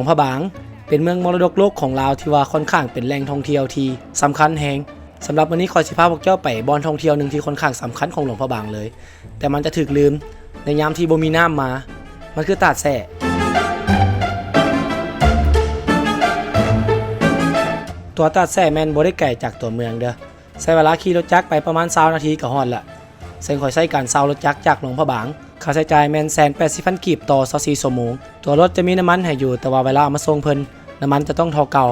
ພະບາງ ເປັນເມືອງມໍລະດົກໂລກຂອງລາວ ທີ່ວ່າຂ້ອນຂ້າງເປັນແຫຼ່ງທ່ອງທ່ຽວທີ່ສຳຄັນແຮງ. ສຳລັບມື້ນີ້ ຂ້ອຍຊິພາພວກເຈົ້າໄປບ່ອນທ່ອງທ່ຽວໜຶ່ງທີ່ຂ້ອນຂ້າງສຳຄັນຂອງຫຼວງພະບາງເລີຍ, ແຕ່ມັນຈະຖືກລືມໃນຍາມທີ່ບໍ່ມີນ້ຳມາ, ມັນຄືຕາດແສ້. ຕົວຕາດແສ້ແມ່ນບໍ່ໄດ້ໄກຈາກຕົວເມືອງເດີ້. ໃຊ້ເວລາຂີ່ລົດຈັກໄປປະມານຊາວນາທີກໍຮອດລະ, ເຊິ່ງຂ້ອຍໃຊ້ການເຊົ່າລົດຈັກຈາກຫຼວງພະບາງ. ຄ່າໃຊ້ຈ່າຍແມ່ນແສນແປດສິບພັນກີບຕໍ່ຊາວສີ່ຊົ່ວໂມງ. ຕົວລົດຈະມີນ້ຳມັນໃຫ້ຢູ່, ແຕ່ວ່າເວລາເອົາມາສົ່ງເພິ່ນ, ນ້ຳມັນຈະຕ້ອງທໍ່ເກົ່າ.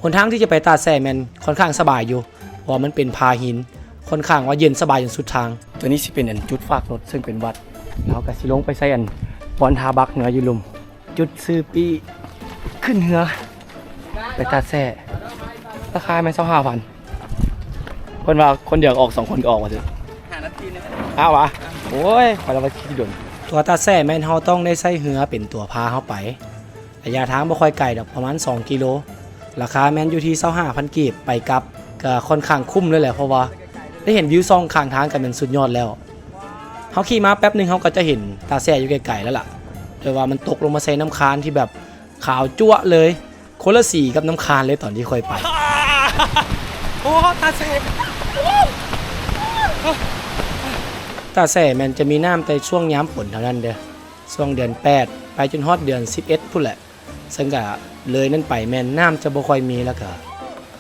ຫົນທາງທີ່ຈະໄປຕາດແສ້ແມ່ນຂ້ອນຂ້າງສະບາຍຢູ່, ເພາະວ່າມັນເປັນຜາຫີນ, ຂ້ອນຂ້າງວ່າເຢັນສະບາຍຈົນສຸດທາງ. ຕົວນີ້ຊິເປັນອັນຈຸດຝາກລົດ, ເຊິ່ງເປັນວັດ. ແລ້ວເຮົາກໍຊິລົງໄປໃສ່ອັນບ່ອນທ່າບັກເຮືອຢູ່ລຸ່ມ. ຈຸດຊື້ປີ້ຂຶ້ນເຮືອໄປຕາດແສ້, ລາຄາແມ່ນຊາວຫ້າພັນ. ເພິ່ນວ່າຄົນດຽວກໍອອກ, ສອງຄົນກໍອອກວ່າຊັ້ນ. ຫ້ານາທີນີ້. ອ້າວຫວາ? ໂອ້ຍ ຂ້ອຍລະວ່າຂີ່ດົນ. ຕົວຕາດແສ້ແມ່ນເຮົາຕ້ອງໄດ້ໃຊ້ເຮືອເປັນຕົວພາເຮົາໄປ, ໄລຍະທາງບໍ່ຄ່ອຍໄກດອກ, ປະມານສອງກິໂລ. ລາຄາແມ່ນຢູ່ທີ່ຊາວຫ້າພັນກີບ ໄປກັບ, ກໍຂ້ອນຂ້າງຄຸ້ມເລີຍແຫຼະ, ເພາະວ່າໄດ້ເຫັນວິວສອງຂ້າງທາງກໍແມ່ນສຸດຍອດແລ້ວ. ເຮົາຂີ່ມາແປັບໜຶ່ງ ເຮົາກໍຈະເຫັນຕາດແສ້ຢູ່ໄກໆແລ້ວລະ, ແຕ່ວ່າມັນຕົກລົງມາໃສ່ນ້ຳຄານທີ່ແບບຂາວຈັ້ວະເລີຍ, ຄົນລະສີກັບນ້ຳຄານເລີຍຕອນທີ່ຂ້ອຍໄປ. ໂອ້ ຕາດແສ້. ຕາດແສ້ແມ່ນຈະມີນ້ຳແຕ່ຊ່ວງຍາມຝົນເທົ່ານັ້ນເດີ້, ຊ່ວງເດືອນແປດໄປຈົນຮອດເດືອນສິບເອັດພຸ້ນແຫຼະ. ເຊິ່ງກະເລີຍນັ້ນໄປແມ່ນນ້ຳຈະບໍ່ຄ່ອຍມີ ແລ້ວກະ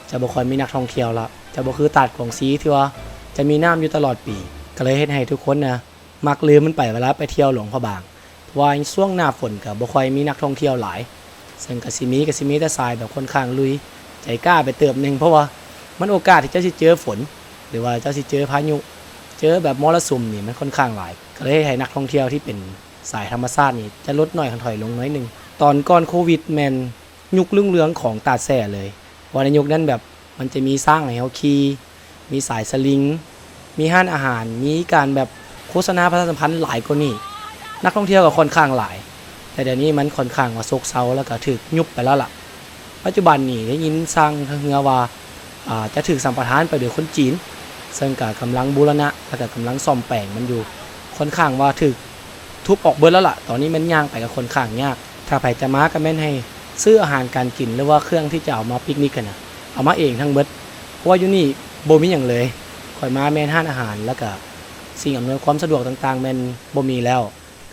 ຈະບໍ່ຄ່ອຍມີນັກທ່ອງທ່ຽວລະ, ຈະບໍ່ຄືຕາດກວາງຊີທີ່ວ່າຈະມີນ້ຳຢູ່ຕະຫຼອດປີ. ກະເລີຍເຮັດໃຫ້ທຸກຄົນນະມັກລືມມັນໄປເວລາໄປທ່ຽວຫຼວງພະບາງ, ເພາະວ່າຊ່ວງໜ້າຝົນກະບໍ່ຄ່ອຍມີນັກທ່ອງທ່ຽວຫຼາຍ. ເຊິ່ງກະຊິມີ, ກະຊິມີແຕ່ສາຍແບບຂ້ອນຂ້າງລຸຍ, ໃຈກ້າໄປເຕີບໜຶ່ງ, ເພາະວ່າມັນໂອກາດທີ່ເຈົ້າຊິເຈີຝົນ ຫຼືວ່າເຈົ້າຊິເຈີພາຍຸ, ເຈີແບບມໍລະສຸມນີ້ມັນຂ້ອນຂ້າງຫຼາຍ. ກະເລີຍເຮັດໃຫ້ນັກທ່ອງທ່ຽວທີ່ເປັນ ສາຍທຳມະຊາດນີ້ຈະຫຼຸດໜ້ອຍ ຄັນຖອຍລົງໜ້ອຍໜຶ່ງ. ຕອນກ່ອນໂຄວິດແມ່ນຍຸກຮຸ່ງເຮືອງຂອງຕາດແສ້ເລີຍ, ເພາະວ່າໃນຍຸກນັ້ນແບບມັນຈະມີຊ້າງໃຫ້ເຮົາຂີ່, ມີສາຍສະລິງ, ມີຮ້ານອາຫານ, ມີການແບບໂຄສະນາປະຊາສຳພັນຫຼາຍກວ່ານີ້, ນັກທ່ອງທ່ຽວກໍຂ້ອນຂ້າງຫຼາຍ. ແຕ່ດຽວນີ້ມັນຂ້ອນຂ້າງວ່າໂຊກເຊົາ ແລ້ວກໍຖືກຍຸບໄປແລ້ວລະ. ປັດຈຸບັນນີ້ໄດ້ຍິນຊ່າງທ່າເຮືອວ່າ ອາ ຈະຖືກສຳປະທານໄປໂດຍຄົນຈີນ, ເຊິ່ງກະກຳລັງບູລະນະ ແລ້ວກະກຳລັງສ້ອມແປງມັນຢູ່. ຂ້ອນຂ້າງວ່າຖືກທຸບອອກເບິດແລ້ວລະ, ຕອນນີ້ແມ່ນຍ່າງໄປກະຂ້ອນຂ້າງຍາກ. ຖ້າໃຜຈະມາກະແມ່ນໃຫ້ຊື້ອາຫານການກິນ ຫຼືວ່າເຄື່ອງທີ່ຈະເອົາມາປິກນິກຫັ້ນນະ ເອົາມາເອງທັງເບິດ, ເພາະວ່າຢູ່ນີ້ບໍ່ມີຫຍັງເລີຍ. ຂ້ອຍມາແມ່ນຮ້ານອາຫານ ແລ້ວກະສິ່ງອຳນວຍຄວາມສະດວກຕ່າງໆແມ່ນບໍ່ມີແລ້ວ,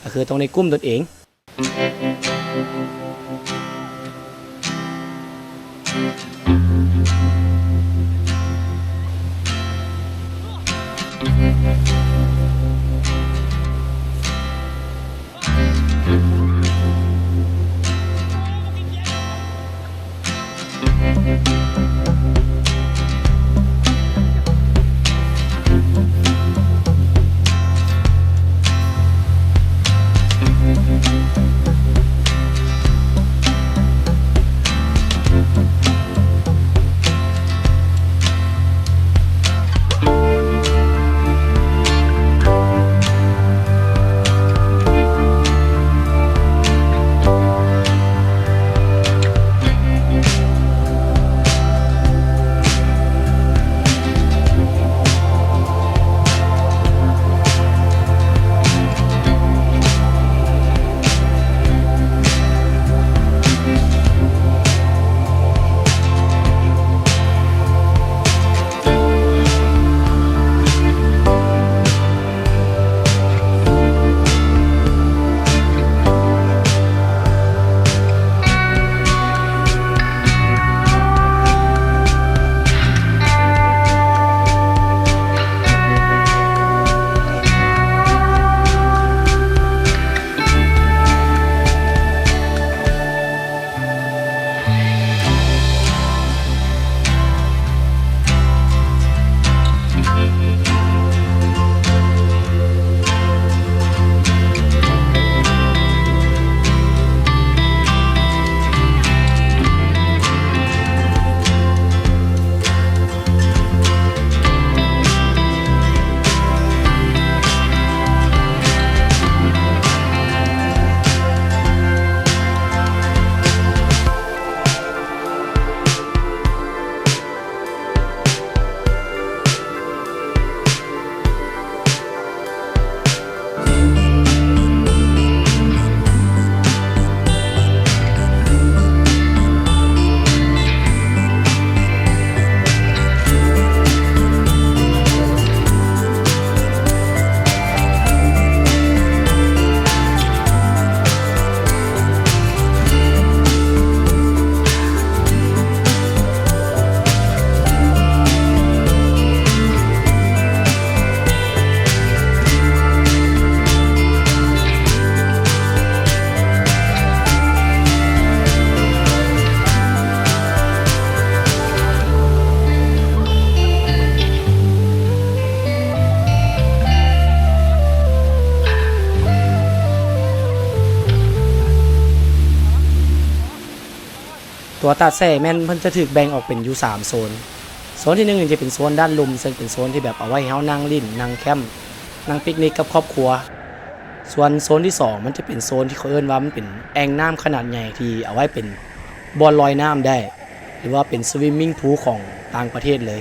ກະຄືຕ້ອງໄດ້ກຸ້ມຕົນເອງ. ຕົວຕາດແຊ່ແມ່ນເພິ່ນຈະຖືກແບ່ງອອກເປັນຢູ່ສາມໂຊນ. ໂຊນທີໜຶ່ງນີ້ຈະເປັນໂຊນດ້ານລຸ່ມ ເຊິ່ງເປັນໂຊນທີ່ແບບເອົາໄວ້ໃຫ້ເຮົານັ່ງຫຼິ້ນ, ນັ່ງແຄ້ມ, ນັ່ງປິກນິກກັບຄອບຄົວ. ສ່ວນໂຊນທີສອງ ມັນຈະເປັນໂຊນທີ່ເຂົາເອີ້ນວ່າມັນເປັນແອ່ງນ້ຳຂະໜາດໃຫຍ່ທີ່ເອົາໄວ້ເປັນບ່ອນລອຍນ້ຳໄດ້ ຫຼືວ່າເປັນ swimming pool ຂອງຕ່າງປະເທດເລີຍ.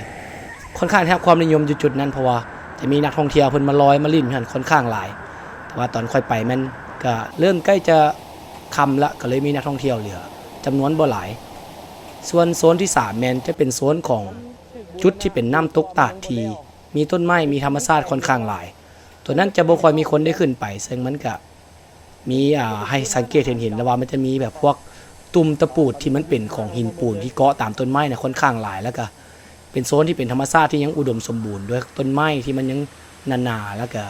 ຄ່ອນຂ້າງໄດ້ຮັບຄວາມນິຍົມຢູ່ຈຸດນັ້ນ ເພາະວ່າຈະມີນັກທ່ອງທ່ຽວເພິ່ນມາລອຍມາຫຼິ້ນຢູ່ຫັ້ນຄ່ອນຂ້າງຫຼາຍ. ແຕ່ວ່າຕອນຂ້ອຍໄປແມ່ນກະເລີ່ມໃກ້ຈະຄ່ຳລະ ກະເລີຍມີນັກທ່ອງທ່ຽວເຫຼືອຈຳນວນບໍ່ຫຼາຍ. ສ່ວນໂຊນທີສາມແມ່ນຈະເປັນໂຊນຂອງຈຸດທີ່ເປັນນ້ຳຕົກຕາດທີ່ມີຕົ້ນໄມ້ ມີທຳມະຊາດຄ່ອນຂ້າງຫຼາຍ. ໂຕນັ້ນຈະບໍ່ຄ່ອຍມີຄົນໄດ້ຂຶ້ນໄປ ເຊິ່ງມັນກະ ມີ ອ່າ ໃຫ້ສັງເກດເຫັນໆ ແລ້ວວ່າມັນຈະມີແບບພວກຕຸ່ມຕະປູດທີ່ມັນເປັນຂອງຫີນປູນທີ່ເກາະຕາມຕົ້ນໄມ້ນະ ຄ່ອນຂ້າງຫຼາຍ ແລ້ວກະເປັນໂຊນທີ່ເປັນທຳມະຊາດທີ່ຍັງອຸດົມສົມບູນດ້ວຍຕົ້ນໄມ້ທີ່ມັນຍັງໜາໆ ແລ້ວກະ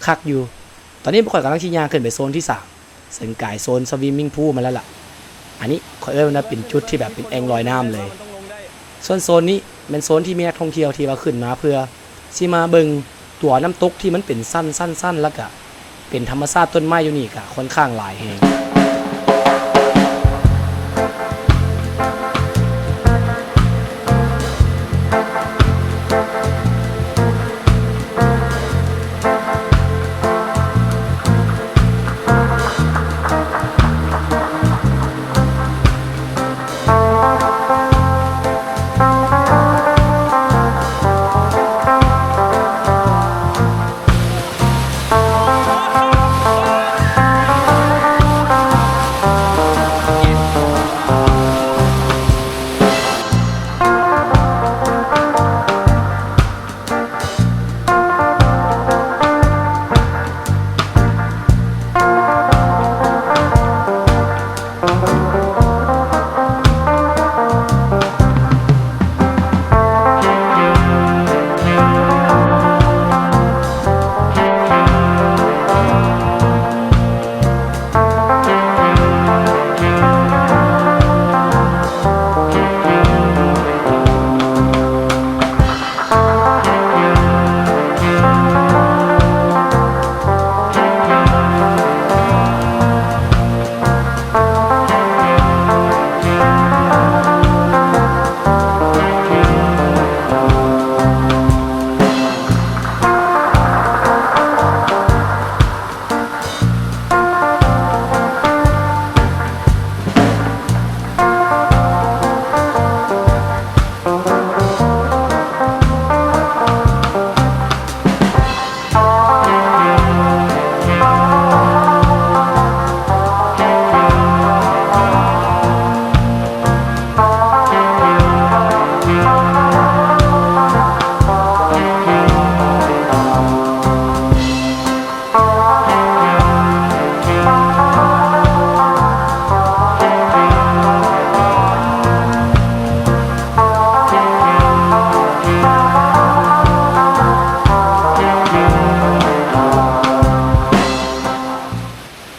ຄັກຢູ່. ຕອນນີ້ພວກຂ້ອຍກຳລັງຊິຍ່າງຂຶ້ນໄປໂຊນທີສາມ ເຊິ່ງກາຍໂຊນ swimming pool ມາແລ້ວລະ. ອັນນີ້ຂ້ອຍເອີ້ນວ່າເປັນຈຸດທີ່ແບບເປັນແອ່ງລອຍນ້ຳເລີຍ. ສ່ວນໂຊນນີ້ແມ່ນໂຊນທີ່ມີນັກທ່ອງທ່ຽວທີ່ວ່າຂຶ້ນມາເພື່ອຊິມາເບິ່ງຕົວນ້ຳຕົກທີ່ມັນເປັນຊັ້ນໆໆ ແລ້ວກະເປັນທຳມະຊາດ ຕົ້ນໄມ້ຢູ່ນີ້ກະຄ່ອນຂ້າງຫຼາຍແຮງ.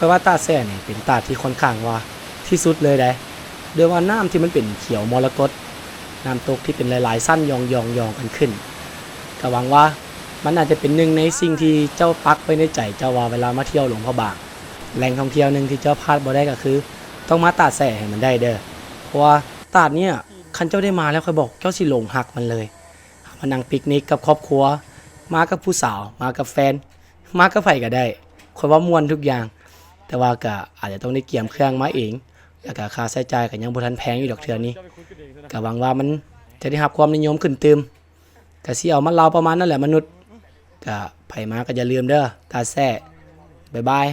ຂ້ອຍວ່າຕາດແຊ່ນີ້ເປັນຕາດທີ່ຄ່ອນຂ້າງວ່າທີ່ສຸດເລີຍໃດ໋ ດ້ວຍວ່ານ້ຳທີ່ມັນເປັນຂຽວມໍລະກົດ, ນ້ຳຕົກທີ່ເປັນຫຼາຍໆຊັ້ນ ຢ່ອງໆໆກັນຂຶ້ນ. ກະຫວັງວ່າມັນອາດຈະເປັນໜຶ່ງໃນສິ່ງທີ່ເຈົ້າປັກໄວ້ໃນໃຈເຈົ້າວ່າ ເວລາມາທ່ຽວຫຼວງພະບາງ, ແຫຼ່ງທ່ອງທ່ຽວໜຶ່ງທີ່ເຈົ້າພາດບໍ່ໄດ້ກະຄື ຕ້ອງມາຕາດແຊ່ໃຫ້ມັນໄດ້ເດີ້. ເພາະວ່າຕາດເນີ້ຍ ຄັນເຈົ້າໄດ້ມາແລ້ວ ຂ້ອຍບອກເຈົ້າຊິຫຼົງຮັກມັນເລີຍ. ເຮົາມານັ່ງປິກນິກກັບຄອບຄົວ, ມາກັບຜູ້ສາວ, ມາກັບແຟນ, ມາກັບໃຜກະໄດ້, ຂ້ອຍວ່າມ່ວນທຸກຢ່າງ. ແຕ່ວ່າກະອາດຈະຕ້ອງໄດ້ກຽມເຄື່ອງມາເອງ ແລ້ວກະຄ່າໃຊ້ຈ່າຍກະຍັງບໍ່ທັນແພງຢູ່ດອກເທື່ອນີ້. ກະຫວັງວ່າມັນຈະໄດ້ຮັບຄວາມນິຍົມຂຶ້ນຕື່ມ. ກະຊິເອົາມາເລົ່າປະມານນັ້ນແຫຼະມະນຸດ. ກະໃຜມາກະຢ່າລືມເດີ້ ຕາດແຊ່. ບາຍບາຍ.